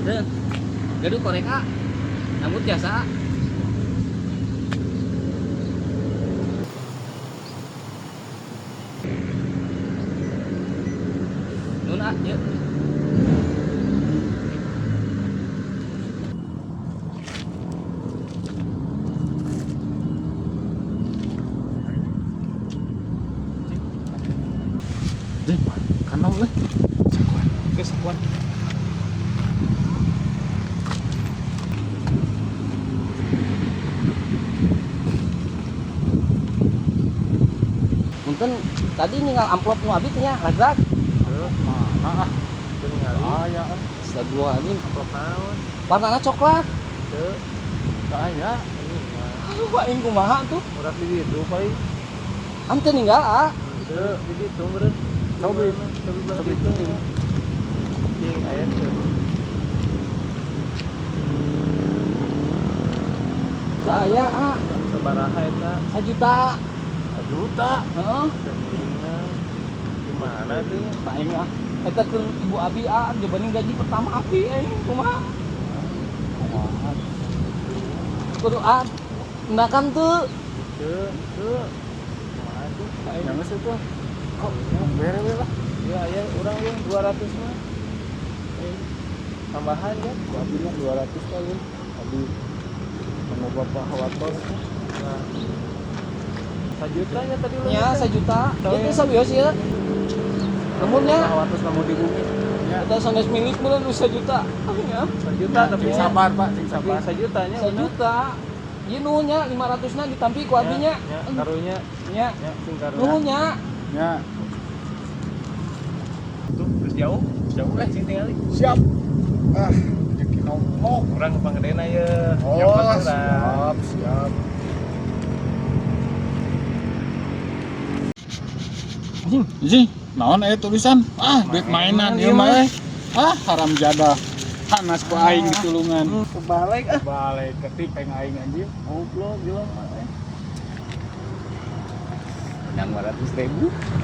Deh. Gaduh korek ah. Nambut jasa. Nun ah, yuk. Jing, kanau euy. Sakuan. Geus sakuan. Punten tadi ninggal amplop nu abi teh nya, ragrak. Heuh, Mana ah? teu ningali. Aya ah. Astagfirullahaladzim. Amplop naon? Warnana coklat. Teu. Teu aya. Ini mah. Aduh, aing kumaha tuh? Urak di ditu paling. Am teu ninggal ah. Teu di ditu meureun. Cobi. Cobi belah Cobi. ditu. Cing aya teu. Saya ah, Sabaraha eta? 1 juta. Juta. Heeh. Teu ninggal. Di mana tuh? Aing ah. Eta keur ibu abi ah, dibanding gaji pertama abi aing kumaha? Kumaha? Kudu ah. Endakan tuh. Teu, teu. Kumaha tuh? Aing. Yang geus itu. Kok bere we lah. Ya aya urang ye 200 mah. Eh, tambahan ya. Ku abi mah 200 kali. Abi sama bapak hawatos. Nah. 1 juta nya tadi lu. Nya 1 juta. Itu sabios ya. Lamun nya Hawatos lamun di bumi. Ya. eta sanes milik meureun nu 1 juta. Aing ah. 1 juta tapi Cing sabar, Pak, cing Tapi sabar. 1 juta nya. 1 juta. Ieu nuhun nya 500 na ditampi ku abi nya. Ya, karunya Nya. nya sing karunya. Nuhun nya. Ya. Tuh, geus jauh. Jauh Eh, sing tingali. Siap. Ah, rezeki nomplok. Urang ke pangedena ye. Oh, Nyokot urang. siap, siap. Anjing, anjing, naon aya tulisan? Ah, duit mainan ieu mah. Eh. Ah, haram jadah. Panas ku aing ditulungan. Kebalik ah. Balik ketipeng aing anjing. Goblok gila mah eh. Menang 500 ribu.